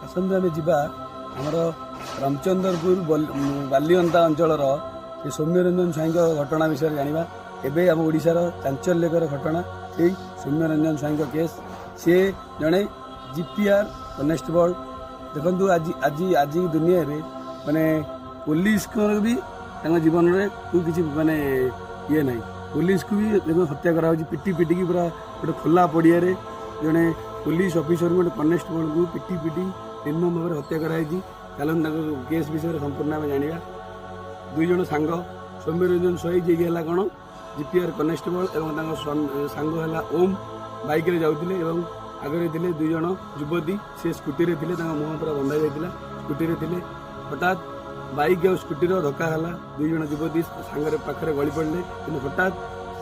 ଆସନ୍ତୁ ଆମେ ଯିବା ଆମର ରାମଚନ୍ଦ୍ରପୁର ବାଲିଅନ୍ତା ଅଞ୍ଚଳର ସେ ସୌମ୍ୟରଞ୍ଜନ ସ୍ୱାଇଁଙ୍କ ଘଟଣା ବିଷୟରେ ଜାଣିବା। ଏବେ ଆମ ଓଡ଼ିଶାର ଚାଞ୍ଚଲ୍ୟକର ଘଟଣା ସେଇ ସୌମ୍ୟରଞ୍ଜନ ସ୍ୱାଇଁଙ୍କ କେସ୍। ସିଏ ଜଣେ ଜିପିଆର୍ କନେଷ୍ଟବଳ। ଦେଖନ୍ତୁ, ଆଜି ଆଜି ଆଜି ଦୁନିଆରେ ମାନେ ପୋଲିସଙ୍କର ବି ତାଙ୍କ ଜୀବନରେ କେଉଁ କିଛି ମାନେ ଇଏ ନାହିଁ। ପୋଲିସକୁ ବି ଦେଖନ୍ତୁ ହତ୍ୟା କରାହେଉଛି ପିଟି ପିଟିକି। ପୁରା ଗୋଟେ ଖୋଲା ପଡ଼ିଆରେ ଜଣେ ପୋଲିସ ଅଫିସରଙ୍କୁ, ଗୋଟେ କନେଷ୍ଟବଳକୁ ପିଟି ପିଟି ନିର୍ମମ ଭାବରେ ହତ୍ୟା କରାଯାଇଛି। ଚାଲନ୍ତୁ, ତାଙ୍କ କେସ୍ ବିଷୟରେ ସମ୍ପୂର୍ଣ୍ଣ ଆମେ ଜାଣିବା। ଦୁଇ ଜଣ ସାଙ୍ଗ, ସୌମ୍ୟରଞ୍ଜନ ସ୍ୱାଇଁ, ଯିଏକି ହେଲା କ'ଣ ଜିପିଆର୍ କନେଷ୍ଟବଳ, ଏବଂ ତାଙ୍କ ସାଙ୍ଗ ହେଲା ଓମ୍, ବାଇକ୍ରେ ଯାଉଥିଲେ ଏବଂ ଆଗରେ ଥିଲେ ଦୁଇ ଜଣ ଯୁବତୀ। ସେ ସ୍କୁଟିରେ ଥିଲେ, ତାଙ୍କ ମୁହଁ ପୁରା ବନ୍ଧା ଯାଇଥିଲା, ସ୍କୁଟିରେ ଥିଲେ। ହଠାତ୍ ବାଇକ୍ ଆଉ ସ୍କୁଟିର ଧକ୍କା ହେଲା। ଦୁଇ ଜଣ ଯୁବତୀ ସାଙ୍ଗରେ ପାଖରେ ଗଳି ପଡ଼ିଲେ। କିନ୍ତୁ ହଠାତ୍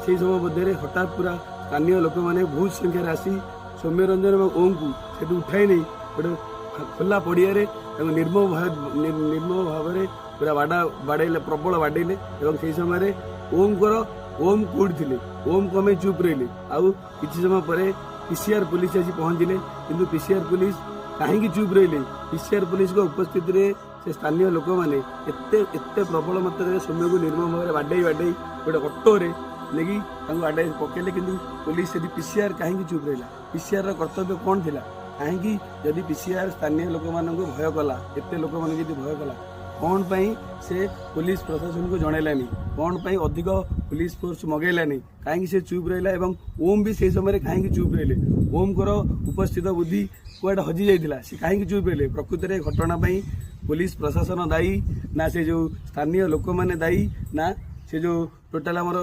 ସେଇ ସମୟ ମଧ୍ୟରେ ହଠାତ୍ ପୁରା ସ୍ଥାନୀୟ ଲୋକମାନେ ବହୁତ ସଂଖ୍ୟାରେ ଆସି ସୌମ୍ୟରଞ୍ଜନ ଏବଂ ଓମ୍କୁ ସେଠୁ ଉଠାଇ ନେଇ ଗୋଟେ ଖୋଲା ପଡ଼ିଆରେ ତାଙ୍କୁ ନିର୍ମମ ଭାବରେ ପୁରା ବାଡ଼େଇଲେ, ପ୍ରବଳ ବାଡ଼େଇଲେ। ଏବଂ ସେହି ସମୟରେ ଓମ୍ କୋଉଠି ଥିଲେ? ଓମ୍ କଣ ପାଇଁ ଚୁପ୍ ରହିଲେ? ଆଉ କିଛି ସମୟ ପରେ ପିସିଆର ପୋଲିସ ଆସି ପହଞ୍ଚିଲେ, କିନ୍ତୁ ପିସିଆର ପୋଲିସ କାହିଁକି ଚୁପ୍ ରହିଲେ? ପିସିଆର ପୋଲିସଙ୍କ ଉପସ୍ଥିତିରେ ସେ ସ୍ଥାନୀୟ ଲୋକମାନେ ଏତେ ଏତେ ପ୍ରବଳ ମାତ୍ରାରେ ସୌମ୍ୟକୁ ନିର୍ମମ ଭାବରେ ବାଡ଼େଇ ବାଡ଼େଇ ଗୋଟେ ଅଟୋରେ ନେଇକି ତାଙ୍କୁ ବାଡ଼େଇ ପକେଇଲେ। କିନ୍ତୁ ପୋଲିସ ସେଠି, ପିସିଆର କାହିଁକି ଚୁପ୍ ରହିଲା? ପିସିଆର ର କର୍ତ୍ତବ୍ୟ କ'ଣ ଥିଲା? କାହିଁକି ଯଦି ପିସିଆର ସ୍ଥାନୀୟ ଲୋକମାନଙ୍କୁ ଭୟ କଲା, ଏତେ ଲୋକମାନଙ୍କୁ ଯଦି ଭୟ କଲା, କ'ଣ ପାଇଁ ସେ ପୋଲିସ ପ୍ରଶାସନକୁ ଜଣେଇଲାନି? କ'ଣ ପାଇଁ ଅଧିକ ପୋଲିସ ଫୋର୍ସ ମଗେଇଲାନି? କାହିଁକି ସେ ଚୁପ୍ ରହିଲା? ଏବଂ ଓମ୍ ବି ସେଇ ସମୟରେ କାହିଁକି ଚୁପ୍ ରହିଲେ? ଓମ୍ଙ୍କର ଉପସ୍ଥିତ ବୁଦ୍ଧି କୁଆଡ଼େ ହଜି ଯାଇଥିଲା? ସେ କାହିଁକି ଚୁପ୍ ରହିଲେ? ପ୍ରକୃତରେ ଘଟଣା ପାଇଁ ପୋଲିସ ପ୍ରଶାସନ ଦାୟୀ, ନା ସେ ଯୋଉ ସ୍ଥାନୀୟ ଲୋକମାନେ ଦାୟୀ, ନା ସେ ଯୋଉ ଟୋଟାଲ ଆମର